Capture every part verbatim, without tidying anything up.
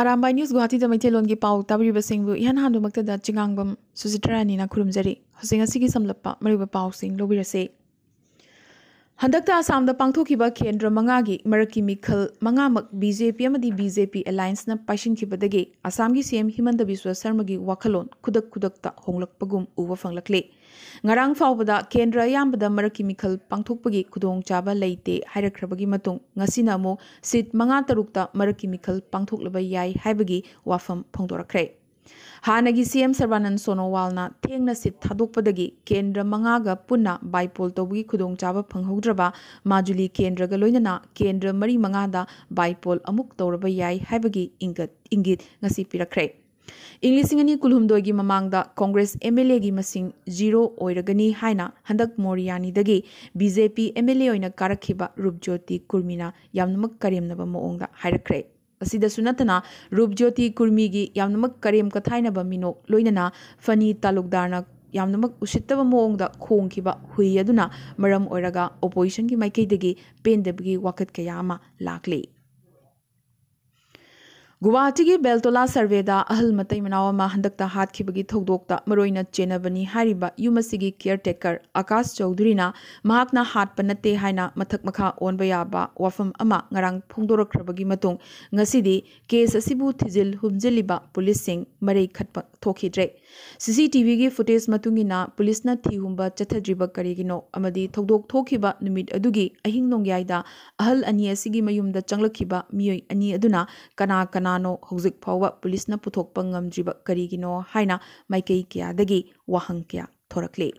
Arambai news ꯒꯨꯋꯥꯍꯥꯇꯤꯗ ꯃꯩꯇꯩꯂꯣꯟꯒꯤ ꯄꯥꯎ ꯇꯥꯕꯤꯔꯤꯕꯁꯤꯡꯕꯨ ꯏꯍꯥꯟ ꯍꯥꯟꯕꯃꯛꯇꯗ ꯆꯤꯉꯥꯡꯕꯝ ꯁꯨꯖꯤꯇ꯭ꯔꯥ ꯔꯥꯅꯤꯅ ꯈꯨꯔꯨꯝꯖꯔꯤ꯫ ꯍꯧꯖꯤꯛ ꯉꯁꯤꯒꯤ ꯁꯝꯂꯞꯄ ꯃꯔꯨꯑꯣꯏꯕ ꯄꯥꯎꯁꯤꯡ ꯂꯧꯕꯤꯔꯁꯤ꯫ ꯍꯟꯗꯛꯇ ꯑꯁꯥꯝꯗ ꯄꯥꯡꯊꯣꯛꯈꯤꯕ ꯀꯦꯟꯗ꯭ꯔ ꯃꯉꯥꯒꯤ ꯃꯔꯛꯀꯤ ꯃꯤꯈꯜ ꯃꯉꯥꯃꯛ ꯕꯤ ꯖꯦ ꯄꯤ ꯑꯃꯗꯤ ꯕꯤ ꯖꯦ ꯄꯤ ꯑꯦꯂꯥꯏꯟꯁꯅ ꯄꯥꯏꯁꯤꯟꯈꯤꯕꯗꯒꯤ ꯑꯁꯥꯝꯒꯤ ꯁꯤ ꯑꯦꯝ ꯍꯤꯃꯟꯇ ꯕꯤꯁ꯭ꯋ ꯁꯔꯃꯒꯤ ꯋꯥꯈꯜꯂꯣꯟ ꯈꯨꯗꯛ ꯈꯨꯗꯛꯇ ꯍꯣꯡꯂꯛꯄꯒꯨꯝ ꯎꯕ ꯐꯪꯂꯛꯂꯤ꯫ ꯉꯔꯥꯡ ꯐꯥꯎꯕꯗ ꯀꯦꯟꯗ꯭ꯔ ꯑꯌꯥꯝꯕꯗ ꯃꯔꯛꯀꯤ ꯃꯤꯈꯜ ꯄꯥꯡꯊꯣꯛꯄꯒꯤ ꯈꯨꯗꯣꯡꯆꯥꯕ ꯂꯩꯇꯦ ꯍꯥꯏꯔꯛꯈ꯭ꯔꯕꯒꯤ ꯃꯇꯨꯡ ꯉꯁꯤꯅ ꯑꯃꯨꯛ ꯁꯤꯠ ꯃꯉꯥ ꯇꯔꯨꯛꯇ ꯃꯔꯛꯀꯤ ꯃꯤꯈꯜ ꯄꯥꯡꯊꯣꯛꯂꯕ ꯌꯥꯏ ꯍꯥꯏꯕꯒꯤ ꯋꯥꯐꯝ ꯐꯣꯡꯗꯣꯔꯛꯈ꯭ꯔꯦ꯫ ꯍꯥꯟꯅꯒꯤ ꯁꯤ ꯑꯦꯝ ꯁꯔꯕꯥꯅꯟ ꯁꯣꯅꯣꯋꯥꯜꯅ ꯊꯦꯡꯅ ꯁꯤꯠ ꯊꯥꯗꯣꯛꯄꯗꯒꯤ ꯀꯦꯟꯗ꯭ꯔ ꯃꯉꯥꯒ ꯄꯨꯟꯅ ꯕꯥꯏꯄꯣꯜ ꯇꯧꯕꯒꯤ ꯈꯨꯗꯣꯡꯆꯥꯕ ꯐꯪꯍꯧꯗ꯭ꯔꯕ ꯃꯥꯖꯨꯂꯤ ꯀꯦꯟꯗ꯭ꯔꯒ ꯂꯣꯏꯅꯅ ꯀꯦꯟꯗ꯭ꯔ ꯃꯔꯤ ꯃꯉꯥꯗ ꯕꯥꯏꯄꯣꯜ ꯑꯃꯨꯛ ꯇꯧꯔꯕ ꯌꯥꯏ ꯍꯥꯏꯕꯒꯤ ꯏꯪꯒꯠ ꯏꯪꯒꯤꯠ ꯉꯁꯤ ꯄꯤꯔꯛꯈ꯭ꯔꯦ꯫ ꯏꯪ ꯂꯤꯁꯤꯡ ꯑꯅꯤ ꯀꯨꯟꯍꯨꯝꯗꯣꯏꯒꯤ ꯃꯃꯥꯡꯗ ꯀꯣꯡꯒ꯭ꯔꯦꯁ ꯑꯦꯝ ꯑꯦꯜ ꯑꯦꯒꯤ ꯃꯁꯤꯡ ꯖꯤꯔꯣ ꯑꯣꯏꯔꯒꯅꯤ ꯍꯥꯏꯅ ꯍꯟꯗꯛ ꯃꯣꯔꯤꯌꯥꯅꯤꯗꯒꯤ B J P M L A ꯑꯣꯏꯅ ꯀꯥꯔꯛꯈꯤꯕ ꯔꯨꯞꯖꯣꯇꯤ ꯀꯨꯔꯃꯤꯅ ꯌꯥꯝꯅꯃꯛ ꯀꯔꯦꯝꯅꯕ ꯃꯑꯣꯡꯗ ꯍꯥꯏꯔꯛꯈ꯭ꯔꯦ꯫ ꯑꯁꯤꯗꯁꯨ ꯅꯠꯇꯅ ꯔꯨꯞꯖꯣꯇꯤ ꯀꯨꯔꯃꯤꯒꯤ ꯌꯥꯝꯅꯃꯛ ꯀꯔꯦꯝ ꯀꯊꯥꯏꯅꯕ ꯃꯤꯅꯣꯛ ꯂꯣꯏꯅꯅ ꯐꯅꯤ ꯇꯥꯂꯨꯛꯗꯥꯔꯅ ꯌꯥꯝꯅꯃꯛ ꯎꯁꯤꯠꯇꯕ ꯃꯑꯣꯡꯗ ꯈꯣꯡꯈꯤꯕ ꯍꯨꯏ ꯑꯗꯨꯅ ꯃꯔꯝ ꯑꯣꯏꯔꯒ ꯑꯣꯄꯣꯖꯤꯁꯟꯒꯤ ꯃꯥꯏꯀꯩꯗꯒꯤ ꯄꯦꯟꯗꯕꯒꯤ ꯋꯥꯀꯠ ꯀꯌꯥ ꯑꯃ ꯂꯥꯛꯂꯤ꯫ ꯒꯨꯋꯥꯍꯥꯇꯤꯒꯤ ꯕꯦꯜꯇꯣꯂꯥ ꯁꯔꯚꯦꯗ ꯑꯍꯜ ꯃꯇꯩ ꯃꯅꯥꯎ ꯑꯃ ꯍꯟꯗꯛꯇ ꯍꯥꯠꯈꯤꯕꯒꯤ ꯊꯧꯗꯣꯛꯇ ꯃꯔꯨꯑꯣꯏꯅ ꯆꯦꯟꯅꯕꯅꯤ ꯍꯥꯏꯔꯤꯕ ꯌꯨꯝ ꯑꯁꯤꯒꯤ ꯀꯤꯌꯔ ꯇꯦꯀꯔ ꯑꯀꯥꯁ ꯆꯧꯙꯨꯔꯤꯅ ꯃꯍꯥꯛꯅ ꯍꯥꯠꯄ ꯅꯠꯇꯦ ꯍꯥꯏꯅ ꯃꯊꯛ ꯃꯈꯥ ꯑꯣꯟꯕ ꯌꯥꯕ ꯋꯥꯐꯝ ꯑꯃ ꯉꯔꯥꯡ ꯐꯣꯡꯗꯣꯔꯛꯈ꯭ꯔꯕꯒꯤ ꯃꯇꯨꯡ ꯉꯁꯤꯗꯤ ꯀꯦꯁ ꯑꯁꯤꯕꯨ ꯊꯤꯖꯤꯜ ꯍꯨꯝꯖꯤꯜꯂꯤꯕ ꯄꯨꯂꯤꯁꯁꯤꯡ ꯃꯔꯩ ꯈꯠꯄ ꯊꯣꯛꯈꯤꯗ꯭ꯔꯦ꯫ ꯁꯤ ꯁꯤ ꯇꯤ ꯚꯤꯒꯤ ꯐꯨꯇꯦꯖ ꯃꯇꯨꯡ ꯏꯟꯅ ꯄꯨꯂꯤꯁꯅ ꯊꯤ ꯍꯨꯝꯕ ꯆꯠꯊꯗ꯭ꯔꯤꯕ ꯀꯔꯤꯒꯤꯅꯣ ꯑꯃꯗꯤ ꯊꯧꯗꯣꯛ ꯊꯣꯛꯈꯤꯕ ꯅꯨꯃꯤꯠ ꯑꯗꯨꯒꯤ ꯑꯍꯤꯡ ꯅꯣꯡꯌꯥꯏꯗ ꯑꯍꯜ ꯑꯅꯤ ꯑꯁꯤꯒꯤ ꯃꯌꯨꯝꯗ ꯆꯪꯂꯛꯈꯤꯕ ꯃꯤꯑꯣꯏ ꯑꯅꯤ ꯑꯗꯨꯅ ꯀꯅꯥ ꯀꯅꯥꯅꯣ ꯍꯧꯖꯤꯛ ꯐꯥꯎꯕ ꯄꯨꯂꯤꯁꯅ ꯄꯨꯊꯣꯛꯄ ꯉꯝꯗ꯭ꯔꯤꯕ ꯀꯔꯤꯒꯤꯅꯣ ꯍꯥꯏꯅ ꯃꯥꯏꯀꯩ ꯀꯌꯥꯗꯒꯤ ꯋꯥꯍꯪ ꯀꯌꯥ ꯊꯣꯔꯛꯂꯤ꯫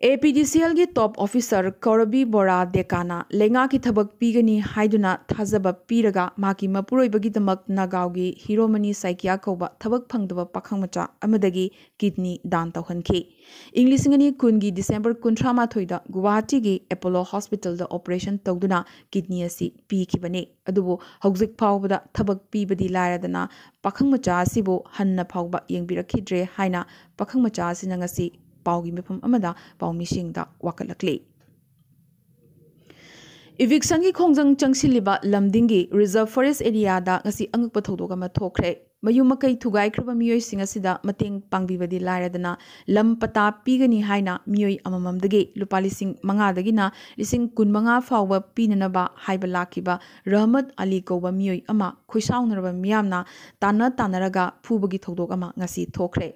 ꯑꯦ ꯄꯤ ꯗꯤ ꯁꯤ ꯑꯦꯜꯒꯤ ꯇꯣꯞ ꯑꯣꯐꯤꯁꯥꯔ ꯀꯧꯔꯕꯤ ꯕꯣꯔꯥ ꯗꯦꯀꯥꯅ ꯂꯩꯉꯥꯛꯀꯤ ꯊꯕꯛ ꯄꯤꯒꯅꯤ ꯍꯥꯏꯗꯨꯅ ꯊꯥꯖꯕ ꯄꯤꯔꯒ ꯃꯍꯥꯛꯀꯤ ꯃꯄꯨꯔꯣꯏꯕꯒꯤꯗꯃꯛ ꯅꯥꯒꯥꯎꯒꯤ ꯍꯤꯔꯣꯃꯅꯤ ꯁꯥꯏꯀꯤꯌꯥ ꯀꯧꯕ ꯊꯕꯛ ꯐꯪꯗꯕ ꯄꯥꯈꯪ ꯃꯆꯥ ꯑꯃꯗꯒꯤ ꯀꯤꯗꯅꯤ ꯗꯥꯟ ꯇꯧꯍꯟꯈꯤ꯫ ꯏꯪ ꯂꯤꯁꯤꯡ ꯑꯅꯤ ꯀꯨꯟꯒꯤ ꯗꯤꯁꯦꯝꯕꯔ ꯀꯨꯟꯊ꯭ꯔꯥ ꯃꯥꯊꯣꯏꯗ ꯒꯨꯋꯥꯍꯥꯇꯤꯒꯤ ꯑꯦꯄꯣꯂꯣ ꯍꯣꯁꯄꯤꯇꯥꯜꯗ ꯑꯣꯄꯔꯦꯁꯟ ꯇꯧꯗꯨꯅ ꯀꯤꯗꯅꯤ ꯑꯁꯤ ꯄꯤꯈꯤꯕꯅꯤ꯫ ꯑꯗꯨꯕꯨ ꯍꯧꯖꯤꯛ ꯐꯥꯎꯕꯗ ꯊꯕꯛ ꯄꯤꯕꯗꯤ ꯂꯥꯏꯔꯗꯅ ꯄꯥꯈꯪ ꯃꯆꯥ ꯑꯁꯤꯕꯨ ꯍꯟꯅ ꯐꯥꯎꯕ ꯌꯦꯡꯕꯤꯔꯛꯈꯤꯗ꯭ꯔꯦ ꯍꯥꯏꯅ ꯄꯥꯈꯪ ꯃꯆꯥ ꯑꯁꯤꯅ ꯉꯁꯤ ꯄꯥꯎꯒꯤ ꯃꯤꯐꯝ ꯑꯃꯗ ꯄꯥꯎꯃꯤꯁꯤꯡꯗ ꯋꯥꯀꯠꯂꯛꯂꯤ꯫ Evictionꯒꯤ ꯈꯣꯡꯖꯪ ꯆꯪꯁꯤꯜꯂꯤꯕ ꯂꯝꯗꯤꯡꯒꯤ Reserve Forest Areaꯗ ꯉꯁꯤ ꯑꯉꯛꯄ ꯊꯧꯗꯣꯛ ꯑꯃ ꯊꯣꯛꯈ꯭ꯔꯦ꯫ ꯃꯌꯨꯝ ꯃꯀꯩ ꯊꯨꯒꯥꯏꯈ꯭ꯔꯕ ꯃꯤꯑꯣꯏꯁꯤꯡ ꯑꯁꯤꯗ ꯃꯇꯦꯡ ꯄꯥꯡꯕꯤꯕꯗꯤ ꯂꯥꯏꯔꯗꯅ, ꯂꯝ ꯄꯇꯥ ꯄꯤꯒꯅꯤ ꯍꯥꯏꯅ ꯃꯤꯑꯣꯏ ꯑꯃꯃꯝꯗꯒꯤ ꯂꯨꯄꯥ ꯂꯤꯁꯤꯡ ꯃꯉꯥꯗꯒꯤꯅ ꯂꯤꯁꯤꯡ ꯀꯨꯟꯃꯉꯥ ꯐꯥꯎꯕ ꯄꯤꯅꯅꯕ ꯍꯥꯏꯕ ꯂꯥꯛꯈꯤꯕ ꯔꯍꯃꯠ ꯑꯂꯤ ꯀꯧꯕ ꯃꯤꯑꯣꯏ ꯑꯃ ꯈꯣꯏꯁꯥꯎꯅꯔꯕ ꯃꯤꯌꯥꯝꯅ ꯇꯥꯟꯅ ꯇꯥꯟꯅꯔꯒ ꯐꯨꯕꯒꯤ ꯊꯧꯗꯣꯛ ꯑꯃ ꯉꯁꯤ ꯊꯣꯛꯈ꯭ꯔꯦ꯫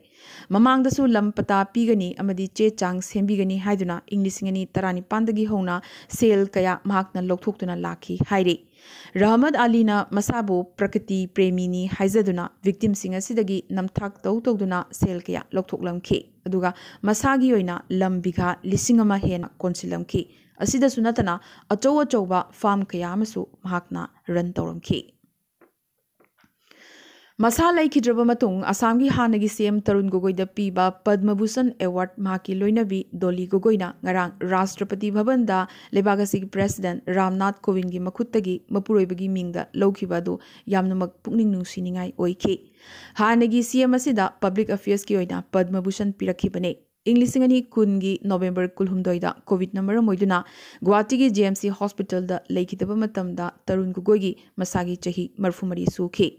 ꯃꯃꯥꯡꯗꯁꯨ ꯂꯝ ꯄꯇꯥ ꯄꯤꯒꯅꯤ ꯑꯃꯗꯤ ꯆꯦ ꯆꯥꯡ ꯁꯦꯝꯕꯤꯒꯅꯤ ꯍꯥꯏꯗꯨꯅ ꯏꯪ ꯂꯤꯁꯤꯡ ꯑꯅꯤ ꯇꯔꯥꯅꯤꯄꯥꯟꯗꯒꯤ ꯍꯧꯅ ꯁꯦꯜ ꯀꯌꯥ ꯃꯍꯥꯛꯅ ꯂꯧꯊꯣꯛꯇꯨꯅ ꯂꯥꯛꯈꯤ ꯍꯥꯏꯔꯤ꯫ ꯔꯍꯃꯠ ꯑꯂꯤꯅ ꯃꯁꯥꯕꯨ ꯄ꯭ꯔꯀ꯭ꯔꯤꯇꯤ ꯄ꯭ꯔꯦꯃꯤꯅꯤ ꯍꯥꯏꯖꯗꯨꯅ victimꯁꯤꯡ ꯑꯁꯤꯗꯒꯤ ꯅꯝꯊꯥꯛ ꯇꯧ ꯇꯧꯗꯨꯅ ꯁꯦꯜ ꯀꯌꯥ ꯂꯧꯊꯣꯛꯂꯝꯈꯤ꯫ ꯑꯗꯨꯒ ꯃꯁꯥꯒꯤ ꯑꯣꯏꯅ ꯂꯝ ꯕꯤꯘꯥ ꯂꯤꯁꯤꯡ ꯑꯃ ꯍꯦꯟꯅ ꯀꯣꯟꯁꯤꯜꯂꯝꯈꯤ꯫ ꯑꯁꯤꯗꯁꯨ ꯅꯠꯇꯅ ꯑꯆꯧ ꯑꯆꯧꯕ farm ꯀꯌꯥ ꯑꯃꯁꯨ ꯃꯍꯥꯛꯅ run ꯇꯧꯔꯝꯈꯤ꯫ ꯃꯁꯥ ꯂꯩꯈꯤꯗ꯭ꯔꯕ ꯃꯇꯨꯡ ꯑꯁꯥꯝꯒꯤ ꯍꯥꯟꯅꯒꯤ C M ꯇꯔꯨꯟ ꯒꯣꯒꯣꯏꯗ ꯄꯤꯕ ꯄꯗꯃ ꯚꯨꯁꯟ award ꯃꯍꯥꯛꯀꯤ ꯂꯣꯏꯅꯕꯤ ꯗꯣꯂꯤ ꯒꯣꯒꯣꯏꯅ ꯉꯔꯥꯡ ꯔꯥꯁꯇ꯭ꯔꯄꯇꯤ ꯚꯕꯟꯗ ꯂꯩꯕꯥꯛ ꯑꯁꯤꯒꯤ President ꯔꯥꯝꯅꯥꯊ ꯀꯣꯕꯤꯟꯗꯒꯤ ꯃꯈꯨꯠꯇꯒꯤ ꯃꯄꯨꯔꯣꯏꯕꯒꯤ ꯃꯤꯡꯗ ꯂꯧꯈꯤꯕ ꯑꯗꯨ ꯌꯥꯝꯅꯃꯛ ꯄꯨꯛꯅꯤꯡ ꯅꯨꯡꯁꯤꯅꯤꯡꯉꯥꯏ ꯑꯣꯏꯈꯤ꯫ ꯍꯥꯟꯅꯒꯤ C M ꯑꯁꯤꯗ Public Affairsꯀꯤ ꯑꯣꯏꯅ ꯄꯗꯃ ꯚꯨꯁꯟ ꯄꯤꯔꯛꯈꯤꯕꯅꯤ꯫ ꯏꯪ ꯂꯤꯁꯤꯡ ꯑꯅꯤ ꯀꯨꯟꯒꯤ November ꯀꯨꯟꯍꯨꯝꯗꯣꯏꯗ ꯀꯣꯚꯤꯗꯅ ꯃꯔꯝ ꯑꯣꯏꯗꯨꯅ ꯒꯨꯋꯥꯍꯥꯇꯤꯒꯤ J M C Hospitalꯗ ꯂꯩꯈꯤꯗꯕ ꯃꯇꯝꯗ ꯇꯔꯨꯟ ꯒꯣꯒꯣꯏꯒꯤ ꯃꯁꯥꯒꯤ ꯆꯍꯤ ꯃꯔꯤꯐꯨ ꯃꯔꯤ ꯁꯨꯈꯤ꯫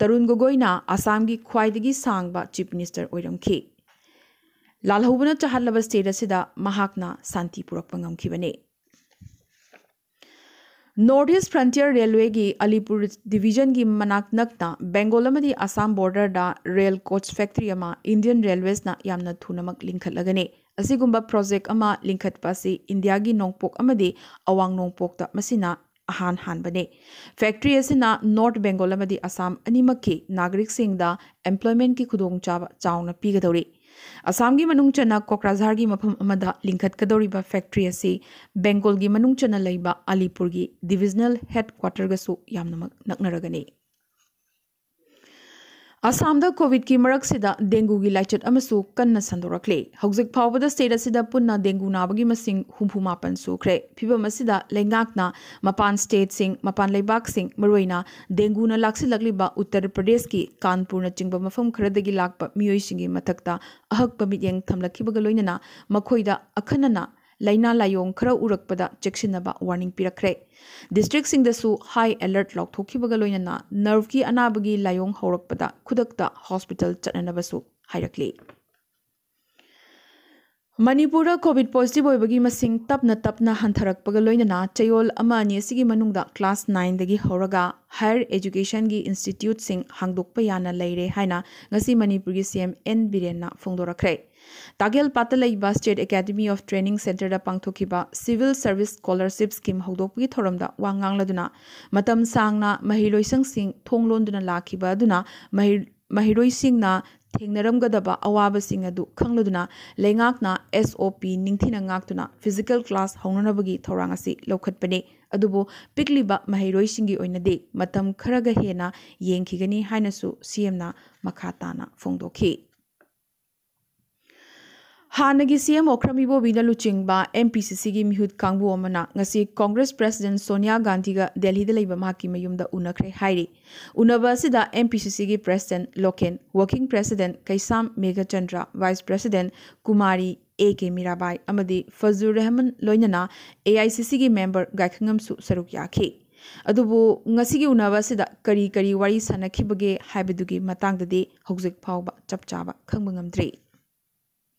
ꯇꯔꯨꯟ ꯒꯣꯒꯣꯏꯅ ꯑꯁꯥꯝꯒꯤ ꯈ꯭ꯋꯥꯏꯗꯒꯤ ꯁꯥꯡꯕ Chief Minister ꯑꯣꯏꯔꯝꯈꯤ꯫ ꯂꯥꯜꯍꯧꯕꯅ ꯆꯥꯍꯜꯂꯕ state ꯑꯁꯤꯗ ꯃꯍꯥꯛꯅ ꯁꯥꯟꯇꯤ ꯄꯨꯔꯛꯄ ꯉꯝꯈꯤꯕꯅꯤ꯫ North East Frontier Railwayꯒꯤ ꯑꯂꯤꯄꯨꯔ divisionꯒꯤ ꯃꯅꯥꯛ ꯅꯛꯅ ꯕꯦꯡꯒꯣꯜ ꯑꯃꯗꯤ ꯑꯁꯥꯝ borderꯗ rail coach factory ꯑꯃ Indian Railwaysꯅ ꯌꯥꯝꯅ ꯊꯨꯅꯃꯛ ꯂꯤꯡꯈꯠꯂꯒꯅꯤ꯫ ꯑꯁꯤꯒꯨꯝꯕ project ꯑꯃ ꯂꯤꯡꯈꯠꯄ ꯑꯁꯤ ꯏꯟꯗꯤꯌꯥꯒꯤ ꯅꯣꯡꯄꯣꯛ ꯑꯃꯗꯤ ꯑꯋꯥꯡ ꯅꯣꯡꯄꯣꯛꯇ ꯃꯁꯤꯅ ꯑꯍꯥꯟ ꯍꯥꯟꯕꯅꯤ꯫ Factory ꯑꯁꯤꯅ North Bengal ꯑꯃꯗꯤ ꯑꯁꯥꯝ ꯑꯅꯤꯃꯛꯀꯤ ꯅꯥꯒꯔꯤꯛꯁꯤꯡꯗ employmentꯀꯤ ꯈꯨꯗꯣꯡꯆꯥꯕ ꯆꯥꯎꯅ ꯄꯤꯒꯗꯧꯔꯤ꯫ ꯑꯁꯥꯝꯒꯤ ꯃꯅꯨꯡ ꯆꯟꯅ ꯀꯣꯀ꯭ꯔꯥꯖꯥꯔꯒꯤ ꯃꯐꯝ ꯑꯃꯗ ꯂꯤꯡꯈꯠꯀꯗꯧꯔꯤꯕ factory ꯑꯁꯤ ꯕꯦꯡꯒꯣꯜꯒꯤ ꯃꯅꯨꯡ ꯆꯟꯅ ꯂꯩꯕ ꯑꯂꯤꯄꯨꯔꯒꯤ divisional headquarterꯒꯁꯨ ꯌꯥꯝꯅꯃꯛ ꯅꯛꯅꯔꯒꯅꯤ꯫ ꯑꯁꯥꯝꯗ ꯀꯣꯚꯤꯗꯀꯤ ꯃꯔꯛꯁꯤꯗ ꯗꯦꯡꯒꯨꯒꯤ ꯂꯥꯏꯆꯠ ꯑꯃꯁꯨ ꯀꯟꯅ ꯁꯟꯗꯣꯔꯛꯂꯦ꯫ ꯍꯧꯖꯤꯛ ꯐꯥꯎꯕꯗ state ꯑꯁꯤꯗ ꯄꯨꯟꯅ ꯗꯦꯡꯒꯨ ꯅꯥꯕꯒꯤ ꯃꯁꯤꯡ ꯍꯨꯝꯐꯨ ꯃꯥꯄꯟ ꯁꯨꯈ꯭ꯔꯦ꯫ ꯐꯤꯚꯝ ꯑꯁꯤꯗ ꯂꯩꯉꯥꯛꯅ ꯃꯄꯥꯟ stateꯁꯤꯡ, ꯃꯄꯥꯟ ꯂꯩꯕꯥꯛꯁꯤꯡ, ꯃꯔꯨꯑꯣꯏꯅ ꯗꯦꯡꯒꯨꯅ ꯂꯥꯛꯁꯤꯜꯂꯛꯂꯤꯕ ꯎꯠꯇꯔ ꯄ꯭ꯔꯗꯦꯁꯀꯤ ꯀꯥꯟꯄꯨꯔꯅꯆꯤꯡꯕ ꯃꯐꯝ ꯈꯔꯗꯒꯤ ꯂꯥꯛꯄ ꯃꯤꯑꯣꯏꯁꯤꯡꯒꯤ ꯃꯊꯛꯇ ꯑꯍꯛꯄ ꯃꯤꯠꯌꯦꯡ ꯊꯝꯂꯛꯈꯤꯕꯒ ꯂꯣꯏꯅꯅ ꯃꯈꯣꯏꯗ ꯑꯈꯟꯅꯅ ꯂꯥꯏꯅꯥ ꯂꯥꯏꯌꯣꯡ ꯈꯔ ꯎꯔꯛꯄꯗ ꯆꯦꯛꯁꯤꯟꯅꯕ ꯋꯥꯔꯅꯤꯡ ꯄꯤꯔꯛꯈ꯭ꯔꯦ꯫ ꯗꯤꯁꯇ꯭ꯔꯤꯛꯁꯤꯡꯗꯁꯨ ꯍꯥꯏ ꯑꯦꯂꯔꯠ ꯂꯥꯎꯊꯣꯛꯈꯤꯕꯒ ꯂꯣꯏꯅꯅ ꯅꯔꯚꯀꯤ ꯑꯅꯥꯕꯒꯤ ꯂꯥꯏꯑꯣꯡ ꯍꯧꯔꯛꯄꯗ ꯈꯨꯗꯛꯇ ꯍꯣꯁꯄꯤꯇꯥꯜ ꯆꯠꯅꯅꯕꯁꯨ ꯍꯥꯏꯔꯛꯂꯤ꯫ ꯃꯅꯤꯄꯨꯔꯗ ꯀꯣꯚꯤꯗ ꯄꯣꯖꯤꯇꯤꯚ ꯑꯣꯏꯕꯒꯤ ꯃꯁꯤꯡ ꯇꯞꯅ ꯇꯞꯅ ꯍꯟꯊꯔꯛꯄꯒ ꯂꯣꯏꯅꯅ ꯆꯌꯣꯜ ꯑꯃ ꯑꯅꯤ ꯑꯁꯤꯒꯤ ꯃꯅꯨꯡꯗ ꯀ꯭ꯂꯥꯁ ꯅꯥꯏꯟꯗꯒꯤ ꯍꯧꯔꯒ ꯍꯥꯌꯔ ꯑꯦꯖꯨꯀꯦꯁꯟꯒꯤ ꯏꯟꯁꯇꯤꯇ꯭ꯌꯨꯠꯁꯤꯡ ꯍꯥꯡꯗꯣꯛꯄ ꯌꯥꯅ ꯂꯩꯔꯦ ꯍꯥꯏꯅ ꯉꯁꯤ ꯃꯅꯤꯄꯨꯔꯒꯤ ꯁꯤ ꯑꯦꯝ ꯑꯦꯟ ꯕꯤꯔꯦꯟꯅ ꯐꯣꯡꯗꯣꯔꯛꯈ꯭ꯔꯦ꯫ ꯇꯥꯒꯦꯜꯄꯥꯠꯇ ꯂꯩꯕ ꯁ꯭ꯇꯦꯠ ꯑꯦꯀꯥꯗꯃꯤ ꯑꯣꯐ ꯇ꯭ꯔꯦꯅꯤꯡ ꯁꯦꯟꯇꯔꯗ ꯄꯥꯡꯊꯣꯛꯈꯤꯕ ꯁꯤꯚꯤꯜ ꯁꯔꯚꯤꯁ ꯁ꯭ꯀꯣꯂꯔꯁꯤꯞ ꯁ꯭ꯀꯤꯝ ꯍꯧꯗꯣꯛꯄꯒꯤ ꯊꯧꯔꯝꯗ ꯋꯥ ꯉꯥꯡꯂꯗꯨꯅ ꯃꯇꯝ ꯁꯥꯡꯅ ꯃꯍꯩꯔꯣꯏꯁꯪꯁꯤꯡ ꯊꯣꯡ ꯂꯣꯟꯗꯨꯅ ꯂꯥꯛꯈꯤꯕ ꯑꯗꯨꯅ ꯃꯍꯩ-, ꯃꯍꯩꯔꯣꯏꯁꯤꯡꯅ ꯊꯦꯡꯅꯔꯝꯒꯗꯕ ꯑꯋꯥꯕꯁꯤꯡ ꯑꯗꯨ ꯈꯪꯂꯗꯨꯅ ꯂꯩꯉꯥꯛꯅ ꯑꯦꯁ ꯑꯣ ꯄꯤ ꯅꯤꯡꯊꯤꯅ ꯉꯥꯛꯇꯨꯅ ꯐꯤꯖꯤꯀꯦꯜ ꯀ꯭ꯂꯥꯁ ꯍꯧꯅꯅꯕꯒꯤ ꯊꯧꯔꯥꯡ ꯑꯁꯤ ꯂꯧꯈꯠꯄꯅꯤ꯫ ꯑꯗꯨꯕꯨ ꯄꯤꯛꯂꯤꯕ ꯃꯍꯩꯔꯣꯏꯁꯤꯡꯒꯤ ꯑꯣꯏꯅꯗꯤ ꯃꯇꯝ ꯈꯔꯒ ꯍꯦꯟꯅ ꯌꯦꯡꯈꯤꯒꯅꯤ ꯍꯥꯏꯅꯁꯨ ꯁꯤ ꯑꯦꯝꯅ ꯃꯈꯥ ꯇꯥꯅ ꯐꯣꯡꯗꯣꯛꯈꯤ꯫ ꯍꯥꯟꯅꯒꯤ ꯁꯤ ꯑꯦꯝ ꯑꯣꯀ꯭ꯔꯝ ꯏꯕꯣꯕꯤꯅ ꯂꯨꯆꯤꯡꯕ ꯑꯦꯝ ꯄꯤ ꯁꯤ ꯁꯤꯒꯤ ꯃꯤꯍꯨꯠ ꯀꯥꯡꯕꯨ ꯑꯃꯅ ꯉꯁꯤ ꯀꯣꯡꯒ꯭ꯔꯦꯁ ꯄ꯭ꯔꯦꯁꯤꯗꯦꯟꯠ ꯁꯣꯅꯤꯌꯥ ꯒꯥꯟꯙꯤꯒ ꯗꯦꯜꯍꯤꯗ ꯂꯩꯕ ꯃꯍꯥꯛꯀꯤ ꯃꯌꯨꯝꯗ ꯎꯅꯈ꯭ꯔꯦ ꯍꯥꯏꯔꯤ꯫ ꯎꯅꯕ ꯑꯁꯤꯗ ꯑꯦꯝ ꯄꯤ ꯁꯤ ꯁꯤꯒꯤ president Loken, working president Keisham Meghachandra, vice president Kumari A K Mirabai ꯑꯃꯗꯤ ꯐꯖꯨꯔ ꯔꯍꯃꯟ ꯂꯣꯏꯅꯅ ꯑꯦ ꯑꯥꯏ ꯁꯤ ꯁꯤꯒꯤ ꯃꯦꯝꯕꯔ ꯒꯥꯏꯈꯉꯝꯁꯨ ꯁꯔꯨꯛ ꯌꯥꯈꯤ꯫ ꯑꯗꯨꯕꯨ ꯉꯁꯤꯒꯤ ꯎꯅꯕ ꯑꯁꯤꯗ ꯀꯔꯤ ꯀꯔꯤ ꯋꯥꯔꯤ ꯁꯥꯟꯅꯈꯤꯕꯒꯦ ꯍꯥꯏꯕꯗꯨꯒꯤ ꯃꯇꯥꯡꯗꯗꯤ ꯍꯧꯖꯤꯛ ꯐꯥꯎꯕ ꯆꯞ ꯆꯥꯕ ꯈꯪꯕ ꯉꯝꯗ꯭ꯔꯤ꯫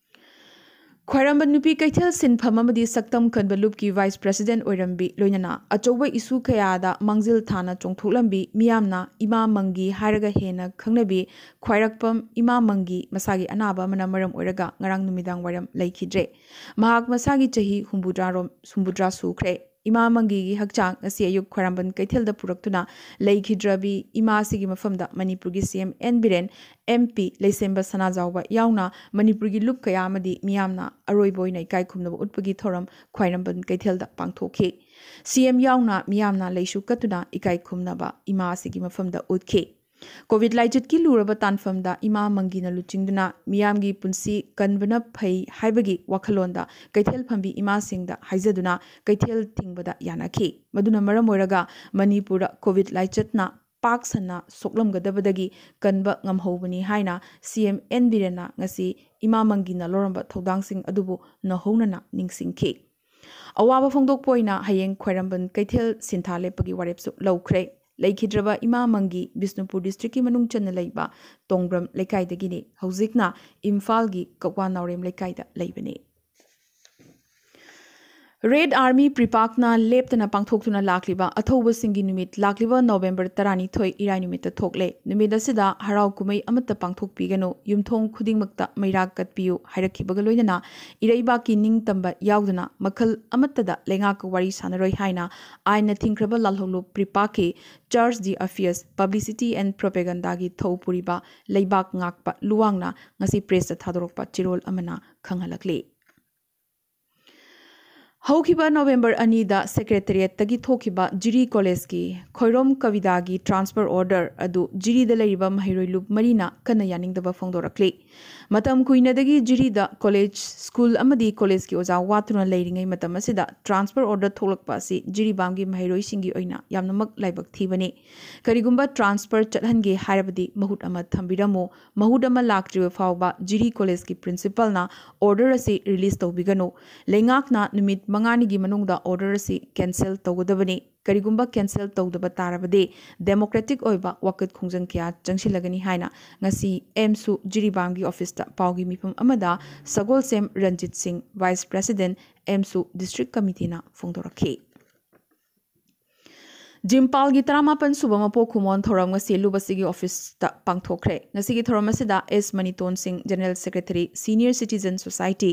ꯈ꯭ꯋꯥꯏꯔꯝꯕꯟ ꯅꯨꯄꯤ ꯀꯩꯊꯦꯜ ꯁꯤꯟꯐꯝ ꯑꯃꯗꯤ ꯁꯛꯇꯝ ꯀꯟꯕ ꯂꯨꯞꯀꯤ ꯚꯥꯏꯁ ꯄ꯭ꯔꯦꯁꯤꯗꯦꯟꯠ ꯑꯣꯏꯔꯝꯕꯤ ꯂꯣꯏꯅꯅ ꯑꯆꯧꯕ ꯏꯁꯨ ꯀꯌꯥꯗ ꯃꯥꯡꯖꯤꯜ ꯊꯥꯅ ꯆꯣꯡꯊꯣꯛꯂꯝꯕꯤ ꯃꯤꯌꯥꯝꯅ ꯏꯃꯥ ꯃꯪꯒꯤ ꯍꯥꯏꯔꯒ ꯍꯦꯟꯅ ꯈꯪꯅꯕꯤ ꯈ꯭ꯋꯥꯏꯔꯥꯛꯄꯝ ꯏꯃꯥ ꯃꯪꯒꯤ ꯃꯁꯥꯒꯤ ꯑꯅꯥꯕ ꯑꯃꯅ ꯃꯔꯝ ꯑꯣꯏꯔꯒ ꯉꯔꯥꯡ ꯅꯨꯃꯤꯗꯥꯡ ꯋꯥꯏꯔꯝ ꯂꯩꯈꯤꯗ꯭ꯔꯦ꯫ ꯃꯍꯥꯛ ꯃꯁꯥꯒꯤ ꯆꯍꯤ ꯍꯨꯝꯐꯨꯇꯔꯥꯔꯣꯝ, ꯍꯨꯝꯐꯨꯇꯔꯥ ꯁꯨꯈ꯭ꯔꯦ꯫ ꯏꯃꯥ ꯃꯪꯒꯤꯒꯤ ꯍꯛꯆꯥꯡ ꯉꯁꯤ ꯑꯌꯨꯛ ꯈ꯭ꯋꯥꯏꯔꯝꯕꯟ ꯀꯩꯊꯦꯜꯗ ꯄꯨꯔꯛꯇꯨꯅ ꯂꯩꯈꯤꯗ꯭ꯔꯕꯤ ꯏꯃꯥ ꯑꯁꯤꯒꯤ ꯃꯐꯝꯗ ꯃꯅꯤꯄꯨꯔꯒꯤ C M N Biren, M P Leishemba Sanajaoba ꯌꯥꯎꯅ ꯃꯅꯤꯄꯨꯔꯒꯤ ꯂꯨꯞ ꯀꯌꯥ ꯑꯃꯗꯤ ꯃꯤꯌꯥꯝꯅ ꯑꯔꯣꯏꯕ ꯑꯣꯏꯅ ꯏꯀꯥꯏ ꯈꯨꯝꯅꯕ ꯎꯠꯄꯒꯤ ꯊꯧꯔꯝ ꯈ꯭ꯋꯥꯏꯔꯝꯕꯟ ꯀꯩꯊꯦꯜꯗ ꯄꯥꯡꯊꯣꯛꯈꯤ꯫ ꯁꯤ ꯑꯦꯝ ꯌꯥꯎꯅ ꯃꯤꯌꯥꯝꯅ ꯂꯩꯁꯨ ꯀꯠꯇꯨꯅ ꯏꯀꯥꯏ ꯈꯨꯝꯅꯕ ꯏꯃꯥ ꯑꯁꯤꯒꯤ ꯃꯐꯝꯗ ꯎꯠꯈꯤ꯫ ꯀꯣꯚꯤꯗ ꯂꯥꯏꯆꯠꯀꯤ ꯂꯨꯔꯕ ꯇꯥꯟꯐꯝꯗ ꯏꯃꯥ ꯃꯪꯒꯤꯅ ꯂꯨꯆꯤꯡꯗꯨꯅ ꯃꯤꯌꯥꯝꯒꯤ ꯄꯨꯟꯁꯤ ꯀꯟꯕꯅ ꯐꯩ ꯍꯥꯏꯕꯒꯤ ꯋꯥꯈꯜꯂꯣꯟꯗ ꯀꯩꯊꯦꯜ ꯐꯝꯕꯤ ꯏꯃꯥꯁꯤꯡꯗ ꯍꯥꯏꯖꯗꯨꯅ ꯀꯩꯊꯦꯜ ꯊꯤꯡꯕꯗ ꯌꯥꯅꯈꯤ꯫ ꯃꯗꯨꯅ ꯃꯔꯝ ꯑꯣꯏꯔꯒ ꯃꯅꯤꯄꯨꯔꯗ ꯀꯣꯚꯤꯗ ꯂꯥꯏꯆꯠꯅ ꯄꯥꯛ ꯁꯟꯅ ꯁꯣꯛꯂꯝꯒꯗꯕꯗꯒꯤ ꯀꯟꯕ ꯉꯝꯍꯧꯕꯅꯤ ꯍꯥꯏꯅ ꯁꯤ ꯑꯦꯝ ꯑꯦꯟ ꯕꯤꯔꯦꯟꯅ ꯉꯁꯤ ꯏꯃꯥ ꯃꯪꯒꯤꯅ ꯂꯧꯔꯝꯕ ꯊꯧꯗꯥꯡꯁꯤꯡ ꯑꯗꯨꯕꯨ ꯅꯧꯍꯧꯅꯅ ꯅꯤꯡꯁꯤꯡꯈꯤ꯫ ꯑꯋꯥꯕ ꯐꯣꯡꯗꯣꯛꯄ ꯑꯣꯏꯅ ꯍꯌꯦꯡ ꯈ꯭ꯋꯥꯏꯔꯝꯕꯟ ꯀꯩꯊꯦꯜ ꯁꯤꯟꯊꯥ ꯂꯦꯞꯄꯒꯤ ꯋꯥꯔꯦꯞꯁꯨ ꯂꯧꯈ꯭ꯔꯦ꯫ ꯂꯩꯈꯤꯗ꯭ꯔꯕ ꯏꯃꯥ ꯃꯪꯒꯤ ꯕꯤꯁꯅꯨꯄꯨꯔ ꯗꯤꯁꯇ꯭ꯔꯤꯛꯀꯤ ꯃꯅꯨꯡ ꯆꯟꯅ ꯂꯩꯕ ꯇꯣꯡꯕ꯭ꯔꯝ ꯂꯩꯀꯥꯏꯗꯒꯤꯅꯤ꯫ ꯍꯧꯖꯤꯛꯅ ꯏꯝꯐꯥꯜꯒꯤ ꯀꯛꯋꯥ ꯅꯥꯎꯔꯦꯝ ꯂꯩꯀꯥꯏꯗ ꯂꯩꯕꯅꯤ꯫ ꯔꯦꯗ ꯑꯥꯔꯃꯤ ꯄ꯭ꯔꯤꯄꯥꯛꯅ ꯂꯦꯞꯇꯅ ꯄꯥꯡꯊꯣꯛꯇꯨꯅ ꯂꯥꯛꯂꯤꯕ ꯑꯊꯧꯕꯁꯤꯡꯒꯤ ꯅꯨꯃꯤꯠ ꯂꯥꯛꯂꯤꯕ ꯅꯣꯕꯦꯝꯕꯔ ꯇꯔꯥꯅꯤꯊꯣꯏ ꯏꯔꯥꯏ ꯅꯨꯃꯤꯠꯇ ꯊꯣꯛꯂꯦ꯫ ꯅꯨꯃꯤꯠ ꯑꯁꯤꯗ ꯍꯔꯥꯎ ꯀꯨꯝꯍꯩ ꯑꯃꯠꯇ ꯄꯥꯡꯊꯣꯛꯄꯤꯒꯅꯨ, ꯌꯨꯝꯊꯣꯡ ꯈꯨꯗꯤꯡꯃꯛꯇ ꯃꯩꯔꯥ ꯀꯠꯄꯤꯌꯨ ꯍꯥꯏꯔꯛꯈꯤꯕꯒ ꯂꯣꯏꯅꯅ ꯏꯔꯩꯕꯥꯛꯀꯤ ꯅꯤꯡꯇꯝꯕ ꯌꯥꯎꯗꯅ ꯃꯈꯜ ꯑꯃꯠꯇꯗ ꯂꯩꯉꯥꯛꯀ ꯋꯥꯔꯤ ꯁꯥꯟꯅꯔꯣꯏ ꯍꯥꯏꯅ ꯑꯥꯏꯟꯅ ꯊꯤꯡꯈ꯭ꯔꯕ ꯂꯥꯜꯍꯧꯂꯨꯞ ꯄ꯭ꯔꯤꯄꯥꯛꯀꯤ Charge d'Affaires, Publicity and Propagandaꯒꯤ ꯊꯧ ꯄꯨꯔꯤꯕ ꯂꯩꯕꯥꯛ ꯉꯥꯛꯄ ꯂꯨꯋꯥꯡꯅ ꯉꯁꯤ ꯄ꯭ꯔꯦꯁꯇ ꯊꯥꯗꯣꯔꯛꯄ ꯆꯦꯔꯣꯜ ꯑꯃꯅ ꯈꯪꯍꯜꯂꯛꯂꯤ꯫ ꯍꯧꯈꯤꯕ ꯅꯣꯕꯦꯝꯕꯔ ꯑꯅꯤꯗ ꯁꯦꯀ꯭ꯔꯦꯇꯔꯤꯌꯦꯠꯇꯒꯤ ꯊꯣꯛꯈꯤꯕ ꯖꯤꯔꯤ ꯀꯣꯂꯦꯖꯀꯤ ꯈꯣꯏꯔꯣꯝ ꯀꯕꯤꯗꯥꯒꯤ ꯇ꯭ꯔꯥꯟꯁꯐꯔ ꯑꯣꯔꯗꯔ ꯑꯗꯨ ꯖꯤꯔꯤꯗ ꯂꯩꯔꯤꯕ ꯃꯍꯩꯔꯣꯏ ꯂꯨꯞ ꯃꯔꯤꯅ ꯀꯟꯅ ꯌꯥꯅꯤꯡꯗꯕ ꯐꯣꯡꯗꯣꯔꯛꯂꯤ꯫ ꯃꯇꯝ ꯀꯨꯏꯅꯗꯒꯤ ꯖꯤꯔꯤꯗ ꯀꯣꯂꯦꯖ, ꯁ꯭ꯀꯨꯜ ꯑꯃꯗꯤ ꯀꯣꯂꯦꯖꯀꯤ ꯑꯣꯖꯥ ꯋꯥꯠꯇꯨꯅ ꯂꯩꯔꯤꯉꯩ ꯃꯇꯝ ꯑꯁꯤꯗ ꯇ꯭ꯔꯥꯟꯁꯐꯔ ꯑꯣꯔꯗꯔ ꯊꯣꯛꯂꯛꯄ ꯑꯁꯤ ꯖꯤꯔꯤꯕꯥꯝꯒꯤ ꯃꯍꯩꯔꯣꯏꯁꯤꯡꯒꯤ ꯑꯣꯏꯅ ꯌꯥꯝꯅꯃꯛ ꯂꯥꯏꯕꯛ ꯊꯤꯕꯅꯤ꯫ ꯀꯔꯤꯒꯨꯝꯕ ꯇ꯭ꯔꯥꯟꯁꯐꯔ ꯆꯠꯍꯟꯒꯦ ꯍꯥꯏꯔꯕꯗꯤ ꯃꯍꯨꯠ ꯑꯃ ꯊꯝꯕꯤꯔꯝꯃꯨ꯫ ꯃꯍꯨꯠ ꯑꯃ ꯂꯥꯛꯇ꯭ꯔꯤꯕ ꯐꯥꯎꯕ ꯖꯤꯔꯤ ꯀꯣꯂꯦꯖꯀꯤ ꯄ꯭ꯔꯤꯟꯁꯤꯄꯥꯜꯅ ꯑꯣꯔꯗꯔ ꯑꯁꯤ ꯔꯤꯂꯤꯖ ꯇꯧꯕꯤꯒꯅꯨ꯫ ꯂꯩꯉꯥꯛꯅ ꯅꯨꯃꯤꯠ ꯃꯉꯥꯅꯤꯒꯤ ꯃꯅꯨꯡꯗ ꯑꯣꯔꯗꯔ ꯑꯁꯤ ꯀꯦꯟꯁꯦꯜ ꯇꯧꯒꯗꯕꯅꯤ꯫ ꯀꯔꯤꯒꯨꯝꯕ ꯀꯦꯟꯁꯦꯜ ꯇꯧꯗꯕ ꯇꯥꯔꯕꯗꯤ ꯗꯦꯃꯣꯀ꯭ꯔꯦꯇꯤꯛ ꯑꯣꯏꯕ ꯋꯥꯀꯠ ꯈꯣꯡꯖꯪ ꯀꯌꯥ ꯆꯪꯁꯤꯜꯂꯒꯅꯤ ꯍꯥꯏꯅ ꯉꯁꯤ ꯑꯦꯝꯁꯨ ꯖꯤꯔꯤꯕꯥꯝꯒꯤ ꯑꯣꯐꯤꯁꯇ ꯄꯥꯎꯒꯤ ꯃꯤꯐꯝ ꯑꯃꯗ ꯁꯒꯣꯜꯁꯦꯝ ꯔꯟꯖꯤꯠ ꯁꯤꯡ, ꯚꯥꯏꯁ ꯄ꯭ꯔꯦꯁꯤꯗꯦꯟꯠ, ꯑꯦꯝꯁꯨ ꯗꯤꯁꯇ꯭ꯔꯤꯛ ꯀꯃꯤꯇꯤꯅ ꯐꯣꯡꯗꯣꯔꯛꯈꯤ꯫ ꯖꯤꯝꯄꯥꯜꯒꯤ ꯇꯔꯥꯃꯥꯄꯟ ꯁꯨꯕ ꯃꯄꯣꯛ ꯀꯨꯝꯑꯣꯟ ꯊꯧꯔꯝ ꯉꯁꯤ ꯂꯨꯞ ꯑꯁꯤꯒꯤ ꯑꯣꯐꯤꯁꯇ ꯄꯥꯡꯊꯣꯛꯈ꯭ꯔꯦ꯫ ꯉꯁꯤꯒꯤ ꯊꯧꯔꯝ ꯑꯁꯤꯗ S Maniton Singh, general secretary, senior citizen society,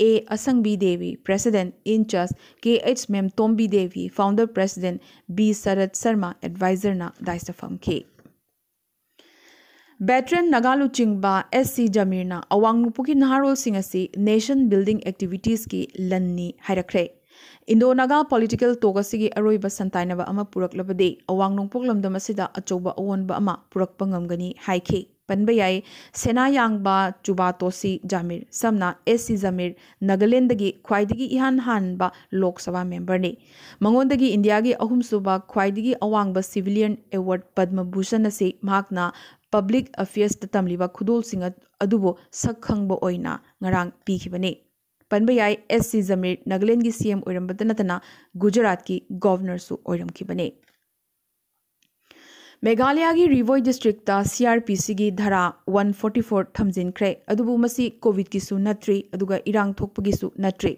A Ashangbi Devi, president in charge, K H Memtombi Devi, founder president B Sarat Sharma, ꯑꯦꯗꯚꯥꯏꯖꯔꯅ ꯗꯥꯏꯁꯇ ꯐꯝꯈꯤ꯫ ꯚꯦꯇꯔꯟ ꯅꯥꯒꯥ ꯂꯨꯆꯤꯡꯕ ꯑꯦꯁ ꯁꯤ ꯖꯃꯤꯔꯅ ꯑꯋꯥꯡ ꯅꯣꯡꯄꯣꯛꯀꯤ ꯅꯍꯥꯔꯣꯜꯁꯤꯡ ꯑꯁꯤ ꯅꯦꯁꯟ ꯕꯤꯜꯗꯤꯡ ꯑꯦꯛꯇꯤꯚꯤꯇꯤꯁꯀꯤ ꯂꯟꯅꯤ ꯍꯥꯏꯔꯛꯈ꯭ꯔꯦ꯫ ꯏꯟꯗꯣ ꯅꯥꯒꯥ ꯄꯣꯂꯤꯇꯤꯀꯦꯜ ꯇꯣꯛ ꯑꯁꯤꯒꯤ ꯑꯔꯣꯏꯕ ꯁꯟꯇꯥꯏꯅꯕ ꯑꯃ ꯄꯨꯔꯛꯂꯕꯗꯤ ꯑꯋꯥꯡ ꯅꯣꯡꯄꯣꯛ ꯂꯝꯗꯝ ꯑꯁꯤꯗ ꯑꯆꯧꯕ ꯑꯑꯣꯟꯕ ꯑꯃ ꯄꯨꯔꯛꯄ ꯉꯝꯒꯅꯤ ꯍꯥꯏꯈꯤ꯫ ꯄꯟꯕ ꯌꯥꯏ꯫ ꯁꯦꯅꯥ ꯌꯥꯡꯕ ꯆꯨꯕꯥꯇꯣꯁꯤ ꯖꯥꯃꯤꯔ, ꯁꯝꯅ ꯑꯦꯁ ꯁꯤ ꯖꯥꯃꯤꯔ, ꯅꯥꯒꯥꯂꯦꯟꯗꯒꯤ ꯈ꯭ꯋꯥꯏꯗꯒꯤ ꯏꯍꯥꯟ ꯍꯥꯟꯕ ꯂꯣꯛ ꯁꯚꯥ ꯃꯦꯝꯕꯔꯅꯤ꯫ ꯃꯉꯣꯟꯗꯒꯤ ꯏꯟꯗꯤꯌꯥꯒꯤ ꯑꯍꯨꯝꯁꯨꯕ ꯈ꯭ꯋꯥꯏꯗꯒꯤ ꯑꯋꯥꯡꯕ ꯁꯤꯚꯤꯂꯤꯌꯟ ꯑꯦꯋꯥꯔꯗ ꯄꯗꯃ ꯚꯨꯁꯟ ꯑꯁꯤ ꯃꯍꯥꯛꯅ ꯄꯕ꯭ꯂꯤꯛ ꯑꯐꯤꯌꯔꯁꯇ ꯇꯝꯂꯤꯕ ꯈꯨꯗꯣꯜꯁꯤꯡ ꯑꯗꯨꯕꯨ ꯁꯛ ꯈꯪꯕ ꯑꯣꯏꯅ ꯉꯔꯥꯡ ꯄꯤꯈꯤꯕꯅꯤ꯫ ꯄꯟꯕ ꯌꯥꯏ, ꯑꯦꯁ ꯁꯤ ꯖꯥꯃꯤꯔ ꯅꯥꯒꯥꯂꯦꯟꯗꯒꯤ ꯁꯤ ꯑꯦꯝ ꯑꯣꯏꯔꯝꯕꯇ ꯅꯠꯇꯅ ꯒꯨꯖꯔꯥꯠꯀꯤ ꯒꯣꯚꯔꯅꯔꯁꯨ ꯑꯣꯏꯔꯝꯈꯤꯕꯅꯤ꯫ ꯃꯦꯘꯥꯂꯌꯥꯒꯤ ꯔꯤꯚꯣꯏ ꯗꯤꯁꯇ꯭ꯔꯤꯛꯇ ꯁꯤ ꯑꯥꯔ ꯄꯤ ꯁꯤꯒꯤ ꯙꯥꯔꯥ ꯋꯥꯟ ꯐꯣꯔꯇꯤ ꯐꯣꯔ ꯊꯝꯖꯤꯟꯈ꯭ꯔꯦ, ꯑꯗꯨꯕꯨ ꯃꯁꯤ ꯀꯣꯚꯤꯗꯀꯤꯁꯨ ꯅꯠꯇ꯭ꯔꯤ, ꯑꯗꯨꯒ ꯏꯔꯥꯡ ꯊꯣꯛꯄꯒꯤꯁꯨ ꯅꯠꯇ꯭ꯔꯤ꯫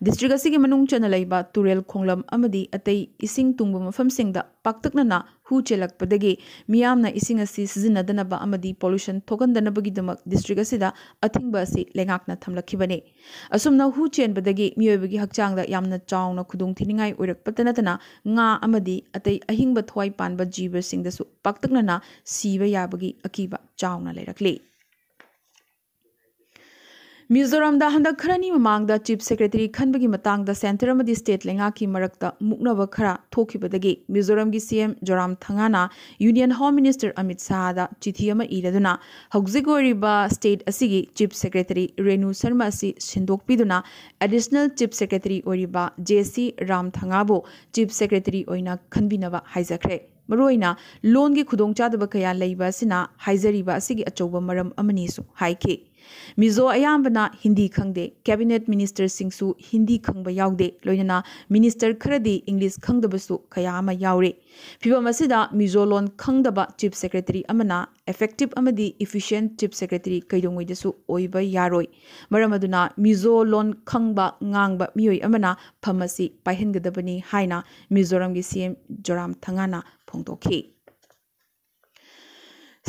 ꯗꯤꯁꯇ꯭ꯔꯤꯛ ꯑꯁꯤꯒꯤ ꯃꯅꯨꯡ ꯆꯟꯅ ꯂꯩꯕ ꯇꯨꯔꯦꯜ ꯈꯣꯡꯂꯝ ꯑꯃꯗꯤ ꯑꯇꯩ ꯏꯁꯤꯡ ꯇꯨꯡꯕ ꯃꯐꯝꯁꯤꯡꯗ ꯄꯥꯛꯇꯛꯅꯅ ꯍꯨ ꯆꯦꯜꯂꯛꯄꯗꯒꯤ ꯃꯤꯌꯥꯝꯅ ꯏꯁꯤꯡ ꯑꯁꯤ ꯁꯤꯖꯤꯟꯅꯗꯅꯕ ꯑꯃꯗꯤ ꯄꯣꯂꯨꯁꯟ ꯊꯣꯛꯍꯟꯗꯅꯕꯒꯤꯗꯃꯛ ꯗꯤꯁꯇ꯭ꯔꯤꯛ ꯑꯁꯤꯗ ꯑꯊꯤꯡꯕ ꯑꯁꯤ ꯂꯩꯉꯥꯛꯅ ꯊꯝꯂꯛꯈꯤꯕꯅꯤ꯫ ꯑꯁꯨꯝꯅ ꯍꯨ ꯆꯦꯟꯕꯗꯒꯤ ꯃꯤꯑꯣꯏꯕꯒꯤ ꯍꯛꯆꯥꯡꯗ ꯌꯥꯝꯅ ꯆꯥꯎꯅ ꯈꯨꯗꯣꯡꯊꯤꯅꯤꯡꯉꯥꯏ ꯑꯣꯏꯔꯛꯄꯇ ꯅꯠꯇꯅ ꯉꯥ ꯑꯃꯗꯤ ꯑꯇꯩ ꯑꯍꯤꯡꯕ ꯊꯋꯥꯏ ꯄꯥꯟꯕ ꯖꯤꯕꯁꯤꯡꯗꯁꯨ ꯄꯥꯛꯇꯛꯅꯅ ꯁꯤꯕ ꯌꯥꯕꯒꯤ ꯑꯀꯤꯕ ꯆꯥꯎꯅ ꯂꯩꯔꯛꯂꯤ꯫ ꯃꯤꯖꯣꯔꯥꯝꯗ ꯍꯟꯗꯛ ꯈꯔꯅꯤ ꯃꯃꯥꯡꯗ ꯆꯤꯐ ꯁꯦꯀ꯭ꯔꯦꯇꯔꯤ ꯈꯟꯕꯒꯤ ꯃꯇꯥꯡꯗ ꯁꯦꯟꯇꯔ ꯑꯃꯗꯤ ꯁ꯭ꯇꯦꯠ ꯂꯩꯉꯥꯛꯀꯤ ꯃꯔꯛꯇ ꯃꯨꯛꯅꯕ ꯈꯔ ꯊꯣꯛꯈꯤꯕꯗꯒꯤ ꯃꯤꯖꯣꯔꯥꯝꯒꯤ ꯁꯤ ꯑꯦꯝ ꯖꯣꯔꯥꯝ ꯊꯪꯒꯥꯅ ꯌꯨꯅꯤꯌꯟ ꯍꯣꯝ ꯃꯤꯅꯤꯁꯇꯔ ꯑꯃꯤꯠ ꯁꯥꯍꯗ ꯆꯤꯊꯤ ꯑꯃ ꯏꯔꯗꯨꯅ ꯍꯧꯖꯤꯛ ꯑꯣꯏꯔꯤꯕ ꯁ꯭ꯇꯦꯠ ꯑꯁꯤꯒꯤ ꯆꯤꯐ ꯁꯦꯀ꯭ꯔꯦꯇꯔꯤ ꯔꯦꯅꯨ ꯁꯔꯃ ꯑꯁꯤ ꯁꯤꯟꯗꯣꯛꯄꯤꯗꯨꯅ ꯑꯦꯗꯤꯁꯅꯦꯜ ꯆꯤꯐ ꯁꯦꯀ꯭ꯔꯦꯇꯔꯤ ꯑꯣꯏꯔꯤꯕ ꯖꯦ ꯁꯤ ꯔꯥꯝ ꯊꯪꯒꯥꯕꯨ ꯆꯤꯐ ꯁꯦꯀ꯭ꯔꯦꯇꯔꯤ ꯑꯣꯏꯅ ꯈꯟꯕꯤꯅꯕ ꯍꯥꯏꯖꯈ꯭ꯔꯦ꯫ ꯃꯔꯨꯑꯣꯏꯅ ꯂꯣꯟꯒꯤ ꯈꯨꯗꯣꯡꯆꯥꯗꯕ ꯀꯌꯥ ꯂꯩꯕ ꯑꯁꯤꯅ ꯍꯥꯏꯖꯔꯤꯕ ꯑꯁꯤꯒꯤ ꯑꯆꯧꯕ ꯃꯔꯝ ꯑꯃꯅꯤꯁꯨ ꯍꯥꯏꯈꯤ꯫ ꯃꯤꯖꯣ ꯑꯌꯥꯝꯕꯅ ꯍꯤꯟꯗꯤ ꯈꯪꯗꯦ, ꯀꯦꯕꯤꯅꯦꯠ ꯃꯤꯅꯤꯁꯇꯔꯁꯤꯡꯁꯨ ꯍꯤꯟꯗꯤ ꯈꯪꯕ ꯌꯥꯎꯗꯦ, ꯂꯣꯏꯅꯅ ꯃꯤꯅꯤꯁꯇꯔ ꯈꯔꯗꯤ ꯏꯪꯂꯤꯁ ꯈꯪꯗꯕꯁꯨ ꯀꯌꯥ ꯑꯃ ꯌꯥꯎꯔꯤ꯫ ꯐꯤꯚꯝ ꯑꯁꯤꯗ ꯃꯤꯖꯣ ꯂꯣꯟ ꯈꯪꯗꯕ ꯆꯤꯐ ꯁꯦꯀ꯭ꯔꯦꯇꯔꯤ ꯑꯃꯅ effective ꯑꯃꯗꯤ efficient ꯆꯤꯐ ꯁꯦꯀ꯭ꯔꯦꯇꯔꯤ ꯀꯩꯗꯧꯉꯩꯗꯁꯨ ꯑꯣꯏꯕ ꯌꯥꯔꯣꯏ꯫ ꯃꯔꯝ ꯑꯗꯨꯅ ꯃꯤꯖꯣ ꯂꯣꯟ ꯈꯪꯕ ꯉꯥꯡꯕ ꯃꯤꯑꯣꯏ ꯑꯃꯅ ꯐꯝ ꯑꯁꯤ ꯄꯥꯏꯍꯟꯒꯗꯕꯅꯤ ꯍꯥꯏꯅ ꯃꯤꯖꯣꯔꯥꯝꯒꯤ ꯁꯤ ꯑꯦꯝ ꯖꯣꯔꯥꯝ ꯊꯪꯒꯥꯅ ꯐꯣꯡꯗꯣꯛꯈꯤ꯫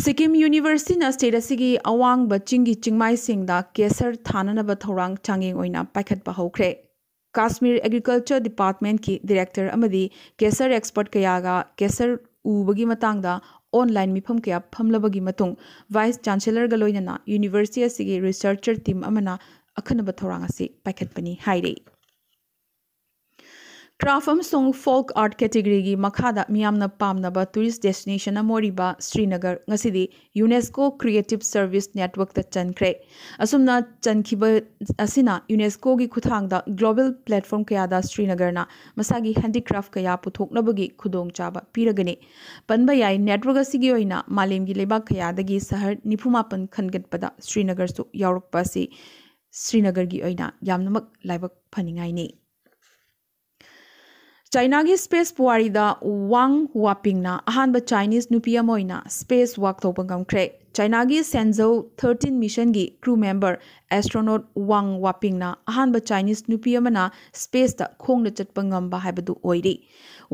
ꯁꯤꯛꯀꯤꯝ ꯌꯨꯅꯤꯚꯔꯁꯤꯇꯤꯅ ꯁ꯭ꯇꯦꯠ ꯑꯁꯤꯒꯤ ꯑꯋꯥꯡꯕ ꯆꯤꯡꯒꯤ ꯆꯤꯡꯃꯥꯏꯁꯤꯡꯗ ꯀꯦꯁꯔ ꯊꯥꯅꯅꯕ ꯊꯧꯔꯥꯡ ꯆꯥꯡꯌꯦꯡ ꯑꯣꯏꯅ ꯄꯥꯏꯈꯠꯄ ꯍꯧꯈ꯭ꯔꯦ꯫ ꯀꯥꯁꯃꯤꯔ ꯑꯦꯒ꯭ꯔꯤꯀꯜꯆꯔ ꯗꯤꯄꯥꯔꯠꯃꯦꯟꯠꯀꯤ ꯗꯤꯔꯦꯛꯇꯔ ꯑꯃꯗꯤ ꯀꯦꯁꯔ ꯑꯦꯛꯁꯄꯔꯠ ꯀꯌꯥꯒ ꯀꯦꯁꯔ ꯎꯕꯒꯤ ꯃꯇꯥꯡꯗ ꯑꯣꯟꯂꯥꯏꯟ ꯃꯤꯐꯝ ꯀꯌꯥ ꯐꯝꯂꯕꯒꯤ ꯃꯇꯨꯡ, ꯚꯥꯏꯁ ꯆꯥꯟꯁꯦꯂꯔꯒ ꯂꯣꯏꯅꯅ ꯌꯨꯅꯤꯚꯔꯁꯤꯇꯤ ꯑꯁꯤꯒꯤ ꯔꯤꯁꯔꯆꯔ ꯇꯤꯝ ꯑꯃꯅ ꯑꯈꯟꯅꯕ ꯊꯧꯔꯥꯡ ꯑꯁꯤ ꯄꯥꯏꯈꯠꯄꯅꯤ ꯍꯥꯏꯔꯤ꯫ Craft ꯑꯃꯁꯨꯡ folk art categoryꯒꯤ ꯃꯈꯥꯗ ꯃꯤꯌꯥꯝꯅ ꯄꯥꯝꯅꯕ tourist destination ꯑꯃ ꯑꯣꯏꯔꯤꯕ ꯁ꯭ꯔꯤꯅꯒꯔ ꯉꯁꯤꯗꯤ UNESCO Creative Service Networkꯇ ꯆꯟꯈ꯭ꯔꯦ꯫ ꯑꯁꯨꯝꯅ ꯆꯟꯈꯤꯕ ꯑꯁꯤꯅ UNESCOꯒꯤ ꯈꯨꯠꯊꯥꯡꯗ global platform ꯀꯌꯥꯗ ꯁ꯭ꯔꯤꯅꯒꯔꯅ ꯃꯁꯥꯒꯤ handicraft ꯀꯌꯥ ꯄꯨꯊꯣꯛꯅꯕꯒꯤ ꯈꯨꯗꯣꯡꯆꯥꯕ ꯄꯤꯔꯒꯅꯤ꯫ ꯄꯟꯕ ꯌꯥꯏ, network ꯑꯁꯤꯒꯤ ꯑꯣꯏꯅ ꯃꯥꯂꯦꯝꯒꯤ ꯂꯩꯕꯥꯛ ꯀꯌꯥꯗꯒꯤ ꯁꯍꯔ ꯅꯤꯐꯨ ꯃꯥꯄꯟ ꯈꯟꯒꯠꯄꯗ ꯁ꯭ꯔꯤꯅꯒꯔꯁꯨ ꯌꯥꯎꯔꯛꯄ ꯑꯁꯤ ꯁ꯭ꯔꯤꯅꯒꯔꯒꯤ ꯑꯣꯏꯅ ꯌꯥꯝꯅꯃꯛ ꯂꯥꯏꯕꯛ ꯐꯅꯤꯡꯉꯥꯏꯅꯤ꯫ ꯆꯥꯏꯅꯥꯒꯤ space ꯄꯨꯋꯥꯔꯤꯗ ꯋꯥꯡ ꯋꯥꯄꯤꯡꯅ ꯑꯍꯥꯟꯕ Chinese ꯅꯨꯄꯤ ꯑꯃ ꯑꯣꯏꯅ space walk ꯇꯧꯕ ꯉꯝꯈ꯭ꯔꯦ꯫ ꯆꯥꯏꯅꯥꯒꯤ ꯁꯦꯟꯖꯧ thirteen missionꯒꯤ crew member astronaut ꯋꯥꯡ ꯋꯥꯄꯤꯡꯅ ꯑꯍꯥꯟꯕ Chinese ꯅꯨꯄꯤ ꯑꯃꯅ spaceꯇ ꯈꯣꯡꯅ ꯆꯠꯄ ꯉꯝꯕ ꯍꯥꯏꯕꯗꯨ ꯑꯣꯏꯔꯤ꯫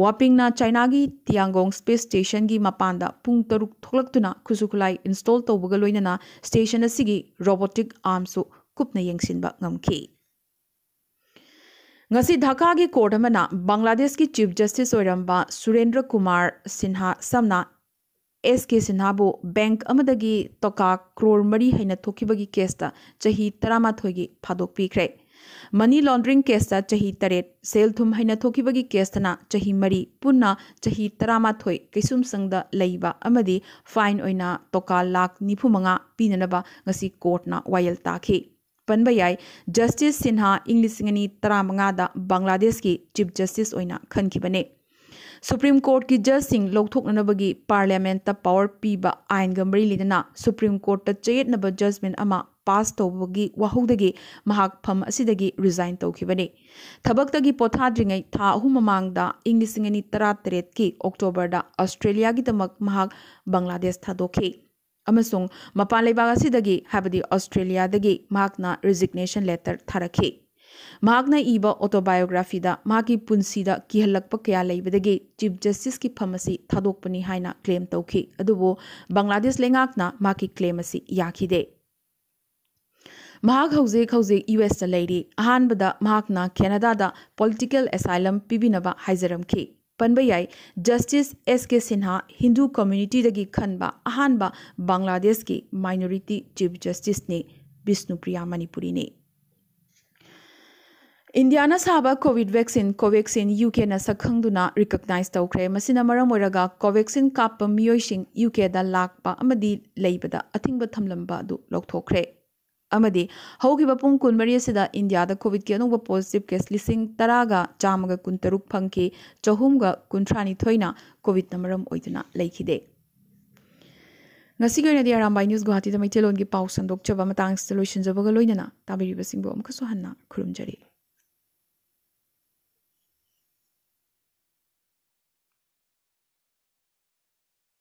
ꯋꯥꯄꯤꯡꯅ ꯆꯥꯏꯅꯥꯒꯤ ꯇꯤꯌꯥꯡꯒꯣꯡ space stationꯒꯤ ꯃꯄꯥꯟꯗ ꯄꯨꯡ ꯇꯔꯨꯛ ꯊꯣꯛꯂꯛꯇꯨꯅ ꯈꯨꯠꯁꯨ ꯈꯨꯠꯂꯥꯏ install ꯇꯧꯕꯒ ꯂꯣꯏꯅꯅ station ꯑꯁꯤꯒꯤ robotic armꯁꯨ ꯀꯨꯞꯅ ꯌꯦꯡꯁꯤꯟꯕ ꯉꯝꯈꯤ꯫ ꯉꯁꯤ ꯙꯥꯀꯥꯒꯤ court ꯑꯃꯅ ꯕꯪꯒ꯭ꯂꯥꯗꯦꯁꯀꯤ Chief Justice ꯑꯣꯏꯔꯝꯕ ꯁꯨꯔꯦꯟꯗ꯭ꯔ ꯀꯨꯃꯥꯔ ꯁꯤꯟꯍꯥ ꯁꯝꯅ S K ꯁꯤꯟꯍꯥꯕꯨ bank ꯑꯃꯗꯒꯤ ꯇꯣꯀꯥ crore ꯃꯔꯤ ꯍꯩꯅ ꯊꯣꯛꯈꯤꯕꯒꯤ caseꯇ ꯆꯍꯤ ꯇꯔꯥꯃꯥꯊꯣꯏꯒꯤ ꯊꯥꯗꯣꯛꯄꯤꯈ꯭ꯔꯦ꯫ Money laundering caseꯇ ꯆꯍꯤ ꯇꯔꯦꯠ, ꯁꯦꯜ ꯊꯨꯝ ꯍꯩꯅ ꯊꯣꯛꯈꯤꯕꯒꯤ caseꯇꯅ ꯆꯍꯤ ꯃꯔꯤ, ꯄꯨꯟꯅ ꯆꯍꯤ ꯇꯔꯥꯃꯥꯊꯣꯏ ꯀꯩꯁꯨꯝꯁꯪꯗ ꯂꯩꯕ ꯑꯃꯗꯤ fine ꯑꯣꯏꯅ ꯇꯣꯀꯥ ꯂꯥꯈ ꯅꯤꯐꯨ ꯃꯉꯥ ꯄꯤꯅꯅꯕ ꯉꯁꯤ courtꯅ ꯋꯥꯌꯦꯜ ꯇꯥꯈꯤ꯫ ꯄꯟꯕ ꯌꯥꯏ, Justice ꯁꯤꯟꯍꯥ ꯏꯪ ꯂꯤꯁꯤꯡ ꯑꯅꯤ ꯇꯔꯥꯃꯉꯥꯗ ꯕꯪꯒ꯭ꯂꯥꯗꯦꯁꯀꯤ Chief Justice ꯑꯣꯏꯅ ꯈꯟꯈꯤꯕꯅꯤ꯫ Supreme Courtꯀꯤ judgeꯁꯤꯡ ꯂꯧꯊꯣꯛꯅꯅꯕꯒꯤ parliamentꯇ power ꯄꯤꯕ ꯑꯥꯏꯟꯒ ꯃꯔꯤ ꯂꯩꯅꯅ Supreme Courtꯇ ꯆꯌꯦꯠꯅꯕ judgment ꯑꯃ pass ꯇꯧꯕꯒꯤ ꯋꯥꯍꯧꯗꯒꯤ ꯃꯍꯥꯛ ꯐꯝ ꯑꯁꯤꯗꯒꯤ resign ꯇꯧꯈꯤꯕꯅꯤ꯫ ꯊꯕꯛꯇꯒꯤ ꯄꯣꯊꯥꯗ꯭ꯔꯤꯉꯩ ꯊꯥ ꯑꯍꯨꯝ ꯃꯃꯥꯡꯗ ꯏꯪ ꯂꯤꯁꯤꯡ ꯑꯅꯤ ꯇꯔꯥꯇꯔꯦꯠꯀꯤ Octoberꯗ Australiaꯒꯤꯗꯃꯛ ꯃꯍꯥꯛ ꯕꯪꯒ꯭ꯂꯥꯗꯦꯁ ꯊꯥꯗꯣꯛꯈꯤ꯫ ꯑꯃꯁꯨꯡ ꯃꯄꯥꯟ ꯂꯩꯕꯥꯛ ꯑꯁꯤꯗꯒꯤ, ꯍꯥꯏꯕꯗꯤ Australiaꯗꯒꯤ ꯃꯍꯥꯛꯅ resignation letter ꯊꯥꯔꯛꯈꯤ꯫ ꯃꯍꯥꯛꯅ ꯏꯕ autobiographyꯗ ꯃꯍꯥꯛꯀꯤ ꯄꯨꯟꯁꯤꯗ ꯀꯤꯍꯜꯂꯛꯄ ꯀꯌꯥ ꯂꯩꯕꯗꯒꯤ Chief Justiceꯀꯤ ꯐꯝ ꯑꯁꯤ ꯊꯥꯗꯣꯛꯄꯅꯤ ꯍꯥꯏꯅ claim ꯇꯧꯈꯤ, ꯑꯗꯨꯕꯨ ꯕꯪꯒ꯭ꯂꯥꯗꯦꯁ ꯂꯩꯉꯥꯛꯅ ꯃꯍꯥꯛꯀꯤ claim ꯑꯁꯤ ꯌꯥꯈꯤꯗꯦ꯫ ꯃꯍꯥꯛ ꯍꯧꯖꯤꯛ ꯍꯧꯖꯤꯛ USꯇ ꯂꯩꯔꯤ꯫ ꯑꯍꯥꯟꯕꯗ ꯃꯍꯥꯛꯅ Canadaꯗ political asylum ꯄꯤꯕꯤꯅꯕ ꯍꯥꯏꯖꯔꯝꯈꯤ꯫ ꯄꯟꯕ ꯌꯥꯏ, Justice S K Sinha Hindu communityꯗꯒꯤ ꯈꯟꯕ ꯑꯍꯥꯟꯕ ꯕꯪꯒ꯭ꯂꯥꯗꯦꯁꯀꯤ minority Chief Justiceꯅꯤ꯫ ꯕꯤꯁꯅꯨꯄ꯭ꯔꯤꯌꯥ ꯃꯅꯤꯄꯨꯔꯤꯅꯤ꯫ ꯏꯟꯗꯤꯌꯥꯅ ꯁꯥꯕ ꯀꯣꯚꯤꯗ ꯚꯦꯛꯁꯤꯟ ꯀꯣꯚꯦꯛꯁꯤꯟ ꯌꯨ ꯀꯦꯅ ꯁꯛꯈꯪꯗꯨꯅ ꯔꯤꯀꯛꯅꯥꯏꯖ ꯇꯧꯈ꯭ꯔꯦ꯫ ꯃꯁꯤꯅ ꯃꯔꯝ ꯑꯣꯏꯔꯒ ꯀꯣꯚꯦꯛꯁꯤꯟ ꯀꯥꯞꯄ ꯃꯤꯑꯣꯏꯁꯤꯡ ꯌꯨ ꯀꯦꯗ ꯂꯥꯛꯄ ꯑꯃꯗꯤ ꯂꯩꯕꯗ ꯑꯊꯤꯡꯕ ꯊꯝꯂꯝꯕ ꯑꯗꯨ ꯂꯧꯊꯣꯛꯈ꯭ꯔꯦ꯫ ꯑꯃꯗꯤ ꯍꯧꯈꯤꯕ ꯄꯨꯡ ꯀꯨꯟꯃꯔꯤ ꯑꯁꯤꯗ ꯏꯟꯗꯤꯌꯥꯗ ꯀꯣꯚꯤꯗꯀꯤ ꯑꯅꯧꯕ ꯄꯣꯖꯤꯇꯤꯚ ꯀꯦꯁ ꯂꯤꯁꯤꯡ ꯇꯔꯥꯒ ꯆꯥꯝꯃꯒ ꯀꯨꯟꯇꯔꯨꯛ ꯐꯪꯈꯤ꯫ ꯆꯍꯨꯝꯒ ꯀꯨꯟꯊ꯭ꯔꯥꯅꯤꯊꯣꯏꯅ ꯀꯣꯚꯤꯗꯅ ꯃꯔꯝ ꯑꯣꯏꯗꯨꯅ ꯂꯩꯈꯤꯗꯦ꯫ ꯉꯁꯤꯒꯤ ꯑꯣꯏꯅꯗꯤ ꯑꯔꯥꯝꯕꯥꯏ ꯅ꯭ꯌꯨꯁ ꯒꯨꯋꯥꯍꯥꯇꯤꯗ ꯃꯩꯇꯩꯂꯣꯟꯒꯤ ꯄꯥꯎ ꯁꯟꯗꯣꯛꯆꯕ ꯃꯇꯥꯡꯁꯤꯗ ꯂꯣꯏꯁꯤꯟꯖꯕꯒ ꯂꯣꯏꯅꯅ ꯇꯥꯕꯤꯔꯤꯕꯁꯤꯡꯕꯨ ꯑꯃꯨꯛꯀꯁꯨ ꯍꯟꯅ ꯈꯨꯔꯨꯝꯖꯔꯤ꯫